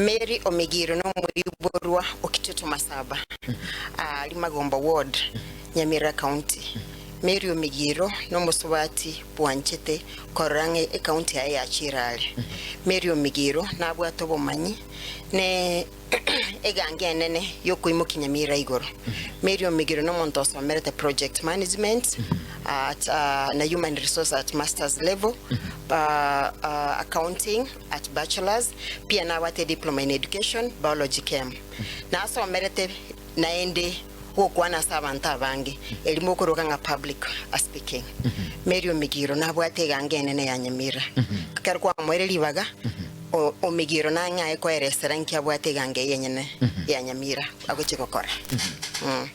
Mary Omigiro nomoiborwa o Kitutu Masaba, aaria Magombo Ward, Nyamira County. Mary Omigiro nomosubati bwanchete korora ng'a ecounty yaye yachire are. Mary Omigiro nabwate obomanyi ne egango enene yokoimokia Nyamira igoro. Mary Omigiro nomonto osomerete project management at na human resource at masters level, accounting at bachelors, pia nabwate ediploma in education, biology chem. Nasomerete naende gokwana ase abanto abange, erimo okoroka ng'a public speaking. Mary Omigiro nabwate egango enene ya Nyamira. Ekero kwamoire ribaga, o- Omigiro nang'e aye koeresera nki abwate egango eye enyene ya Nyamira agochia gokora. Mm.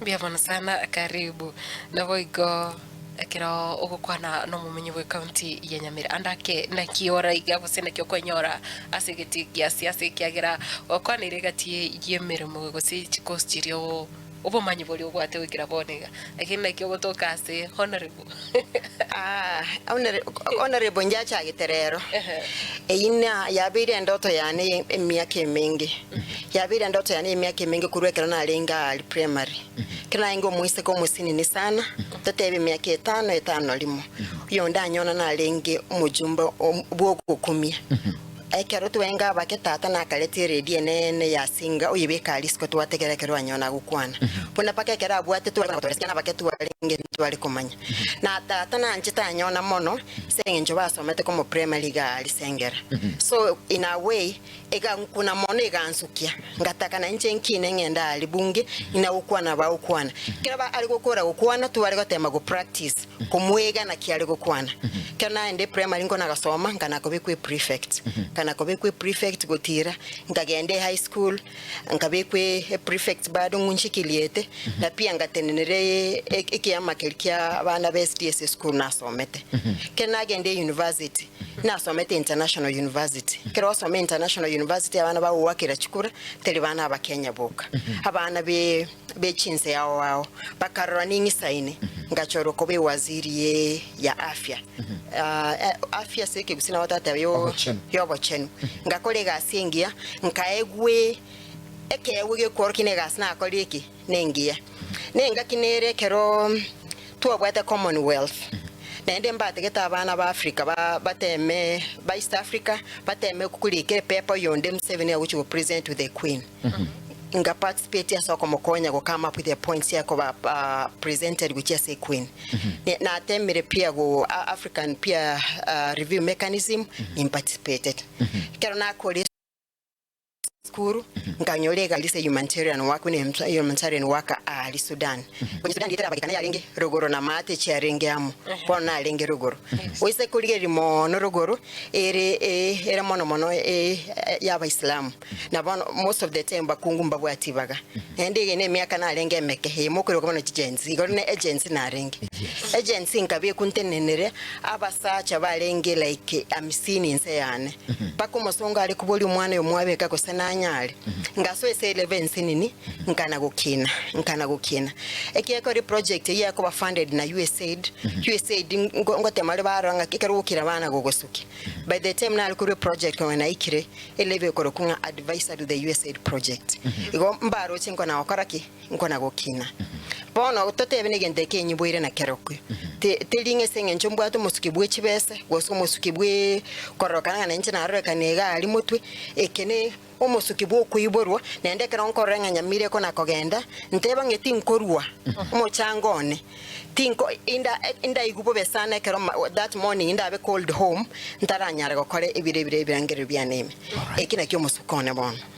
Mbuya mono sana, karibu. Naboigo ekero ogokwana nomomenyi bw'ecounty ya Nyamira ande ake naki ore iga gose naki okwenyora ase egetii gia siasa ekiagera gwakwanire egati y'emeremo gose chikosi chiria oo obomanyi boria obwate goikera bono iga, lakini naki ogotoka ase honorable. Ah, honore- honorable njachagete rero eyio na yabeire endoto yane ye emiaka emenge yabeire endoto yane emiaka emenge korwa ekero narenge aaria primary ekero narenge omoiseke omosinini sana totebe emiaka etano etano rimo oyonde anyona narenge omojumbe om- bwa ogokumia Ekero twaenga abake tata nakareta eredio enene ya singa oyebeka aria isiko twategera ekero anyona agokwana. Buna mpaka ekero abwate tware gotoresia nabake twarenge ntware komanya. Na tata nanchete anyona mono ase eng'encho basomete komo primary iga aria Sengera. So in a way egankuna mono egansukia ngataka nainche nkine ng'ende aria bunge ng'ina gokwana bagokwana. Ekero ba are gokora gokwana tware gotema go practice. Komwega naki are gokwana. Ekero naende primary nkona gosoma nkana kobekwa eprefect. Nkana kobekwa eprefect gotira, nkagenda ehigh school, nkabekwa eprefect bado ng'unchikiliete, na pia ngatenenera ekiama keria kia abana ba SDA esukuru nasomete. Ekero nagenda euniversity, nasomete International University. Ekero osoma International University abana bagogoakera chikura, tari bana abakenya boka, abana be. be chinse ao ao, bakarora ning'isaine, ngachorwa koba ewaziri ye ya afya. Afya ase ekegusii nabo toteba yo Obochenu. yobochenu. Ngakora egasi engiya, nkaegwa ekeegwa gekworokia na egasi nakorire ki? Nengiya. Na engaki nere ekero twabwate Commonwealth, naende mbategete abana ba Africa ba bateme ba East Africa bateme korika epaper oyonde Museveni agochia go present to the Queen. Nga participate ase okomokonya go come up with the points yakoba presented gochia ase Queen. Natemire pia go African peer review mechanism nimparticipated. Ekero nakorire esukuru nkanyora egari ase humanitarian work buna humanitarian worker aaria Sudan. Konya Sudan rieta riabagekana yarenge rogoro na maate chiarenge amo, bono narenge rogoro. Oise korigereria mono rogoro ere ere mono mono y'Abaisilamu. Na bono most of the time bakungu mbabwati ibaga. Naende eye nemiaka narenge emeke, eye mokoiroka bono chi Gen Z, igoro ne eGen Z narenge. EGen Z nkabekwa ntenenere abasacha barenge like amisini inse yane. Mpaka omosongo are koboria omwana oyo mwabeka gose nanyare. Ngasoa ase elevel ensinini, nkana gokina, nkana gokina. Ekiagera eproject eyio yakoba funded na USAID, USAID ngo ngotema bare barora ng'a ekero ogokina bana gogosukia. By the time nare korwa eproject konya naikire, elevel ekorokwa ng'a adviser to the USAID project. Igo mbaroche nkona gokora ki? Nkona gokina. Bono totebe negento eke enyiboire na kerokio. Te teri ng'a ase eng'encho mbwate omosuki bwe chibese, gose omosuki bwe kororokana ng'a nainche narorekane iga aria motwe, eke ne omosuki bw'okoiborwa, naende ekero nkorora ng'a nyamira ekona kogenda, nteba ng'a tinkorua omochango one, tinko inda indaigwe bobe sana ekero ma that morning ndabe called home, ntaranyara gokora ebire ebire ebirengererio biane ime. Eki nakio omosuko one bono.